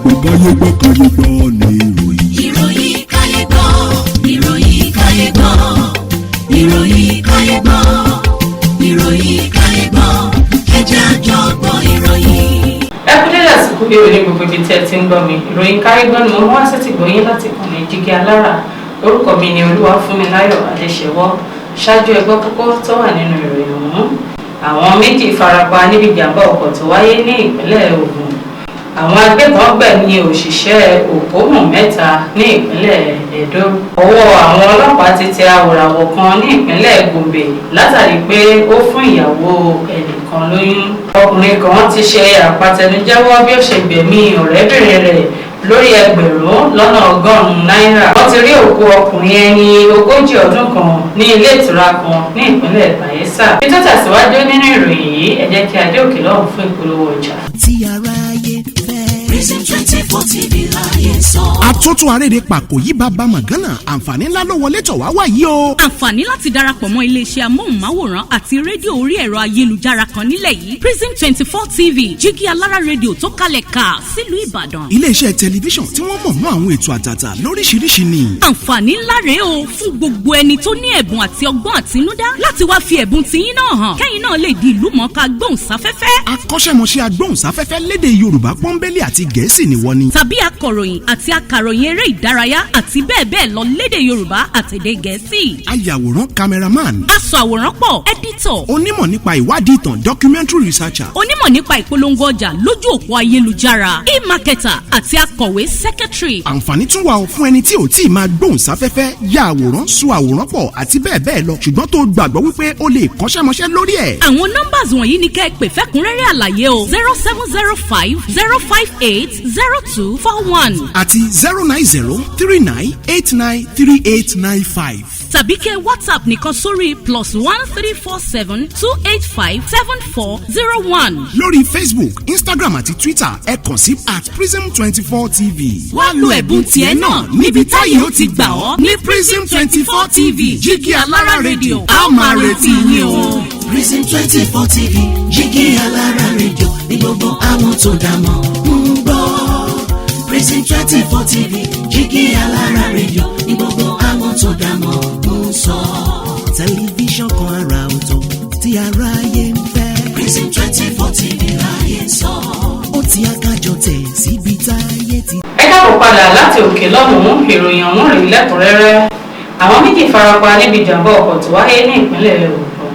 Gbọ́ káyé gbọ́ káyé gbọ́ ní ìròyìn. Ìròyìn káyé gbọ́, ìròyìn káyé gbọ́, ìròyìn káyé gbọ́, ìròyìn káyé gbọ́, ẹ jẹ́ a jọ gbọ́ ìròyìn. Ẹ kú dédé àsìkò bí òní, gbogbo ibi tí ẹ ti ń gbọ́ mi. Ìròyìn káyé gbọ́ ni mo wá sí ti gbọ́ yín láti kàn ní Jígí Alára. Orúkọ mi ni Olúwafúnmiláyọ̀ Adéṣẹwọ́. Ṣáájú, ẹ gbọ́ kókó tó wà nínú ìròyìn ọ̀hún. Àwọn méjì farapa níbi ìjàmbá ọkọ̀ tó wáyé ní ìpínlẹ̀ Ògùn. Àwọn agbébọn gbẹ̀mí òṣìṣẹ́ òkómù mẹ́ta ní ìpínlẹ̀ Ẹdó. Ọwọ́ àwọn ọlọ́pàá ti tẹ awòràwọ̀ kan ní ìpínlẹ̀ Gombe látàrí pé ó fún ìyàwó ẹnìkan lóyún. Ọkùnrin kan ti ṣe àpatẹnujẹ́wọ́ bí ó ṣe gbẹ̀mí ọ̀rẹ́bìnrin rẹ̀ lórí 100,000 náírà. Wọ́n ti rí òkú ọkùnrin ẹni 40 ọdún kan ní ilé ìtura kan ní ìpínlẹ̀ Bayelsa. Bí tó tẹ̀síwájú nínú ìròyìn yìí, ẹ jẹ́ kí a dé òkè lọ́hùn fún ìpolówó ọjà. Tí aráyé fẹ́. Prism 24 TV láyé sọ. Àtúntò àrèrè pàkó yí bàbá màgánà, àǹfààní ńlá ló wọlé tọ̀ wá wá yìí o. Àǹfààní láti darapọ̀ mọ́ iléeṣẹ́ amóhùnmáwòrán àti rédíò orí ẹ̀rọ ayélujára kan nílẹ̀ yìí, Prism 24 TV, Jígí Alára rédíò tó kalẹ̀ ká sílùú Ìbàdàn. Iléeṣẹ́ tẹlifíṣàn tí wọ́n mọ̀ mọ́ àwọn ètò àtàtà lóríṣiríṣi ni. Àǹfààní ńlá rèé o fún gbogbo ẹni tó ní ẹ̀bùn àti ọgbọ́n àtinúdá láti wá fi ẹ̀bùn tiyín náà hàn, kẹ́yìn náà lè di ìlú mọ̀ọ́ká gbóhùnsáfẹ́fẹ́. Akọ́ṣẹ́mọṣẹ́ agbóhùnsáfẹ́fẹ́ lédè Yorùbá pọ́nbélé àti Gẹ̀ẹ́sì ni wọ́n ní. Tàbí akọ̀ròyìn àti akàròyìn eré ìdárayá àti bẹ́ẹ̀ bẹ́ẹ̀ lọ lédè Yorùbá àtèdè Gẹ̀ẹ́sì. Ayàwòrán, cameraman. Aṣọ àwòrán pọ̀, editor. Onímọ̀ nípa ìwádìí ìtàn, documentary researcher. Onímọ̀ nípa ìpolongo ọjà lójú òpó ayélujára, e-marketer, àti akọ̀wé, secretary. Àǹfààní tún wà fún ẹni tí ò tí ì máa gbóhùnsáfẹ́fẹ́, ya àwòrán, sọ àwòrán pọ̀ àti bẹ́ẹ̀ bẹ́ẹ̀ lọ, ṣùgbọ́n tó gbàgbọ́ wípé ó lè kọ́ṣẹ́mọṣẹ́ lórí ẹ̀. Àwọn numbers wọ̀nyí ni kẹ́ ẹ pè fẹ́kúnrẹ́rẹ́ àlàyé o: 07050580241 àti 09039893895. Tàbí kẹ́ WhatsApp nìkan sórí +13472857401. Lórí Facebook, Instagram àti Twitter, ẹ kàn sí @prism24tv. Wá lo ẹ̀bùn tiẹ̀ náà níbi táyé ó ti gbà ọ́ ní Prism 24 TV, Jígí Alára rédíò. A ó máa retí yín o. Prism 24 TV, Jígí Alára rédíò ní gbogbo àwọn tó dá mọ̀ ń gbọ́. Prism 24 TV, Jígí Alára rédíò ní gbogbo àwọn tó dá mọ̀ ń sọ. Tẹlifíṣàn kan àrà ọ̀tọ̀ tí aráyé ń fẹ́. Prism 24 TV láyé sọ. Ó ti akájọ tẹ̀ síbi táyé ti. Ẹ káàbọ̀ padà láti òkè lọ́hùn-ún. Ìròyìn ọ̀hún rèé lẹ́kùnrẹ́rẹ́. Àwọn méjì farapa níbi ìjàmbá ọkọ̀ tó wáyé ní ìpínlẹ̀ Ògùn.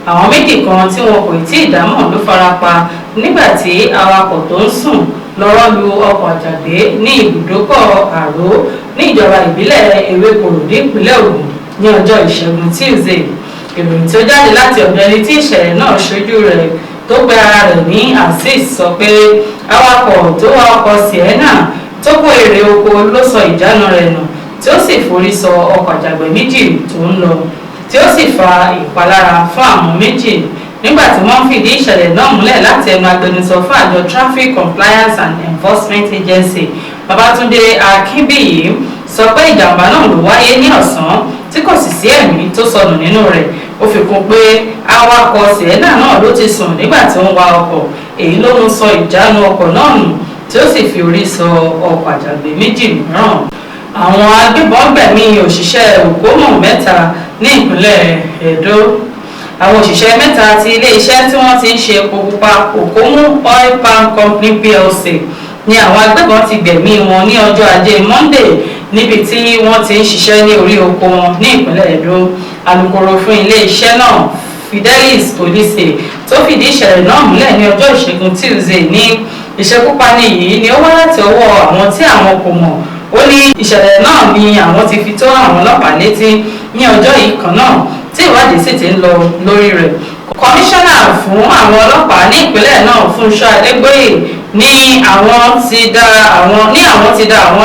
Àwọn méjì kan tí wọn kò tí ì dámọ̀ ló farapa nígbà tí awakọ̀ tó ń sùn lọ́rọ́ lu ọkọ̀ àjàgbé ní ibùdókọ̀ Àró ní ìjọba ìbílẹ̀ Ewékòró nípínlẹ̀ Ògùn ní ọjọ́ Ìṣẹ́gun Tuesday. Ìròyìn tí ó jáde láti ọ̀dọ̀ ẹni tí ìṣẹ̀lẹ̀ náà ṣojú rẹ̀, tó pe ara rẹ̀ ní Azeez, sọ pé awakọ̀ tó wa ọkọ̀ Sienna tó kó èrè oko ló sọ ìjánu rẹ̀ nù, tí ó sì forí sọ ọkọ̀ àjàgbé méjì tó ń lọ, tí ó sì fa ìpalára fún àwọn méjì. Nígbà tí wọ́n fìdí ìṣẹ̀lẹ̀ náà múlẹ̀ láti ẹnu agbẹnusọ fún àjọ Traffic Compliance and Enforcement Agency, Babátúndé Akínbíyì, sọ pé ìjàmbá náà ló wáyé ní ọ̀sán, tí kò sì sí ẹ̀mí tó sọnù nínú rẹ̀. Ó fi kún pé awakọ̀ Sienna náà ló ti sùn nígbà tí ó ń wa ọkọ̀, èyí ló mú sọ ìjánu ọkọ̀ náà nù, tí ó sì fi orí sọ ọkọ̀ àjàgbé méjì mìíràn. Àwọn agbébọn gbẹ̀mí òṣìṣẹ́ òkómù mẹ́ta ní ìpínlẹ̀ Ẹdó. Àwọn òṣìṣẹ́ mẹ́ta ti ilé-iṣẹ́ tí wọ́n ti ń ṣe epo pupa, Òkómù Oil Palm Company Plc, ni àwọn agbébọn ti gbẹ̀mí wọn ní ọjọ́ Ajé Monday níbi tí wọ́n ti ń ṣiṣẹ́ ní orí oko wọn ní ìpínlẹ̀ Ẹdó. Alukoro fún ilé-iṣẹ́ náà, Fidelis Olise, tó fìdí ìṣẹ̀lẹ̀ náà múlẹ̀ ní ọjọ́ Ìṣẹ́gun Tuesday, ní ìṣekúpani yìí ni ó wá láti ọwọ́ àwọn tí àwọn kò mọ̀. Ó ní ìṣẹ̀lẹ̀ náà ni àwọn ti fi tó àwọn ọlọ́pàá létí ní ọjọ́ yìí kan náà, tí ìwádìí sì ti ń lọ lórí rẹ̀. Kọmíṣánná fún àwọn ọlọ́pàá ní ìpínlẹ̀ náà, Fúnṣọ́ Adégbóyè, ní àwọn ti dá àwọn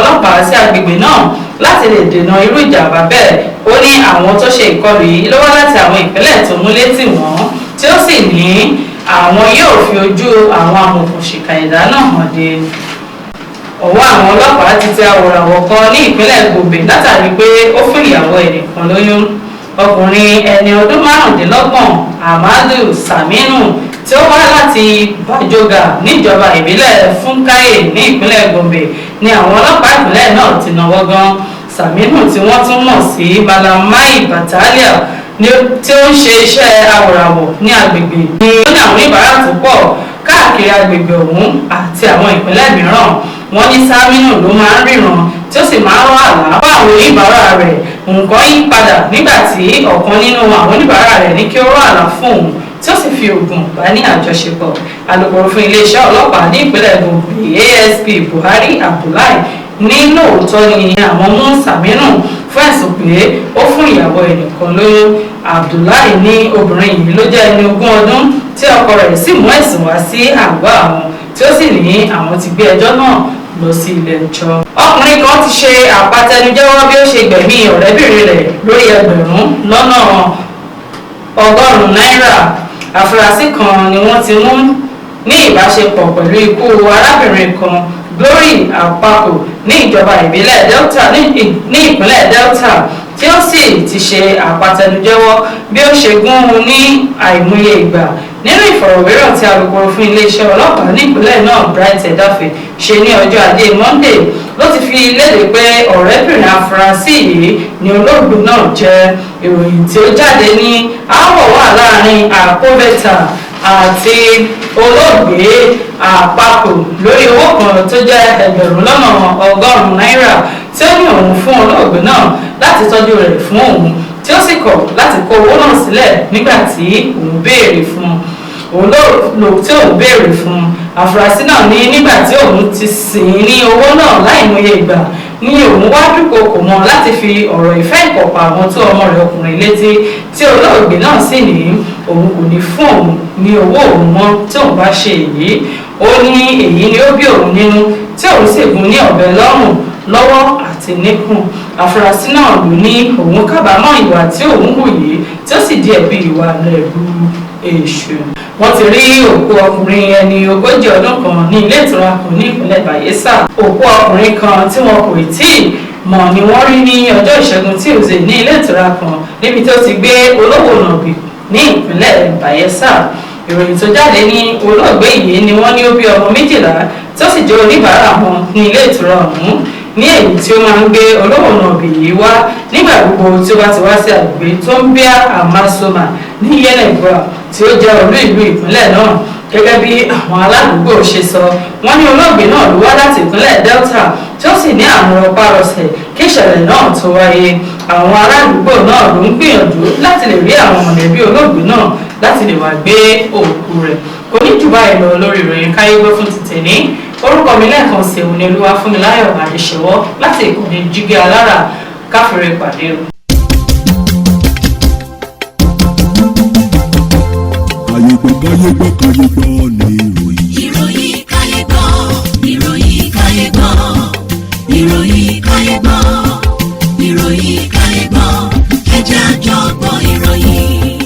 ọlọ́pàá sí agbègbè náà láti lè dènà irú ìjàmbá bẹ́ẹ̀. Ó ní àwọn tó ṣe ìkọlù yìí ló wá láti àwọn ìpínlẹ̀ tó mú létí wọ́n, tí ó sì ní àwọn yóò fi ojú àwọn amòòkùnṣìkà ẹ̀dá náà hàn dé. Ọwọ́ àwọn ọlọ́pàá ti tẹ àwòràwọ̀ kan ní ìpínlẹ̀ Gombe látàrí pé ó fún ìyàwó ẹnìkan lóyún. Ọkùnrin ẹni ọdún 25, Ahmadu Saminu, tí ó wá láti Láti Bajoga níjọba ìbílẹ̀ Funkaye ní ìpínlẹ̀ Gombe ni àwọn ọlọ́pàá ìpínlẹ̀ náà ti náwó gan Saminu, tí wọ́n tún mọ̀ sí Malamai Batalia, tí ó ń ṣe iṣẹ́ awòràwọ̀ ní agbègbè ní ó ní àwọn oníbàárà tó pọ̀ káàkiri agbègbè ọ̀hún àti àwọn ìpínlẹ̀ mìíràn. Wọ́n ní Saminu ló máa ń ríran tí ó sì máa ń rán àlá fún àwọn oníbàárà rẹ̀. Nǹkan yí padà nígbà tí ọ̀kan nínú àwọn oníbàárà rẹ̀ ní kí ó rán àlá fún òun, tí ó sì fi oògùn bá ní àjọṣepọ̀. Alūkkóró fún iléeṣẹ́ ọlọ́pàá ní ìpínlẹ̀ Gombe, ASP Buhari Abdullahi, ní lóòótọ́ ni àwọn mú Saminu fún ẹ̀sùn pé ó fún ìyàwó ẹnìkan lóyún. Abdullahi ní obìnrin yìí ló jẹ́ ẹni 20 ọdún tí ọkọ rẹ̀ sì mú ẹ̀sùn wá sí àgọ́ àwọn, tí ó sì ní àwọn ti gbé ẹjọ́ náà lọ sí ilé ẹjọ́. Ọkùnrin kan ti ṣe àpatẹnujẹ́wọ́ bí ó ṣe gbẹ̀mí ọ̀rẹ́bìnrin rẹ̀ lórí 1,100,000 náírà. Àfúrásì kan ni wọ́n ti mú ní ìbáṣepọ̀ pẹ̀lú ikú arábìnrin kan, Glory Àpapọ̀, ní ìjọba ìbílẹ̀ Delta ní ìpínlẹ̀ Delta, tí ó sì ti ṣe àpatẹnujẹ́wọ́ bí ó ṣe gún un ní àìmọye ìgbà. Nínú ìfọ̀rọ̀wérọ̀ tí alūkkóró fún iléeṣẹ́ ọlọ́pàá nípínlẹ̀ náà, Bright Edafe, ṣe ní ọjọ́ Ajé Monday, ló ti fi léde pé ọ̀rẹ́bìnrin afurasí yìí ni olóògbé náà jẹ́. Ìròyìn tí ó jáde ní aáwọ̀ wà láàrin Àkóbẹ́tà àti olóògbé Àpapọ̀ lórí owó kan tó jẹ́ 1,100,000 náírà tí ó ní òun fún olóògbé náà láti tọ́jú rẹ̀ fún òun, tí ó sì kọ̀ láti kó owó náà sílẹ̀ nígbà tí òun béèrè fún un òun tí òun béèrè fún un. Àfúrásì náà ní nígbà tí òun ti sìn ní owó náà láìmọye ìgbà ní òun wá dúnkokò mọ́ láti fi ọ̀rọ̀ ìfẹ́ ìkọ̀kọ̀ àwọn tó ọmọ rẹ̀ ọkùnrin létí, tí olóògbé náà sì ní òun kò ní fún òun ní owó òun mọ́ tí òun bá ṣe èyí. Ó ní èyí ni ó bí òun nínú, tí òun sì gún ní ọ̀bẹ lọ́rùn, lọ́wọ́ àti níkùn. Àfúrásì náà ló ní òun kábàámọ̀ ìwà tí òun hù yìí, tí ó sì di ẹ̀bi ìwà rẹ̀ ru èṣù. Wọ́n ti rí òkú ọkùnrin ẹni 40 ọdún kan ní ilé ìtura kan ní ìpínlẹ̀ Bayelsa. Òkú ọkùnrin kan tí wọn kò tí ì mọ̀ ni wọ́n rí ní ọjọ́ Ìṣẹ́gun Tuesday ní ilé ìtura kan níbi tó ti gbé olówó nàbì ní ìpínlẹ̀ Bayelsa. Ìròyìn tó jáde ní olóògbé yìí ni wọ́n ní ó bí ọmọ 12, tí ó sì jẹ́ oníbàárà wọn ní ilé ìtura ọ̀hún, ní èyí tí ó máa ń gbé olówó nàbì yìí wá nígbà gbogbo tí ó bá ti wá sí àgbègbè Tombia Amasoma ní Yenagoa, tí ó jẹ́ olú ìlú ìpínlẹ̀ náà. Gẹ́gẹ́ bí àwọn aládùúgbò ṣe sọ, wọ́n ní olóògbé náà ló wá láti ìpínlẹ̀ Delta, tí ó sì ní àrùn rọpárọsẹ̀ kí ìṣẹ̀lẹ̀ náà tó wáyé. Àwọn aládùúgbò náà ló ń gbìyànjú láti lè rí àwọn mọ̀lẹ́bí olóògbé náà láti lè wá gbé òkú rẹ̀. Kò ní jù báyìí lọ lórí ìròyìn káyégbé fún títẹ̀ ní. Orúkọ mi lẹ́ẹ̀kan sí òun ni Olúwa Fúnmiláyọ̀ Àdìṣẹ́wọ́ láti ìkànnì Jígí Alára. Káfíńrè pàdé o. Káyégbọ́, káyégbọ́, káyégbọ́ ní ìròyìn. Ìròyìn káyé gbọ́, ìròyìn káyé gbọ́, ìròyìn káyé gbọ́, ìròyìn káyé gbọ́, ẹ jẹ́ àjọ gbọ́ ìròyìn.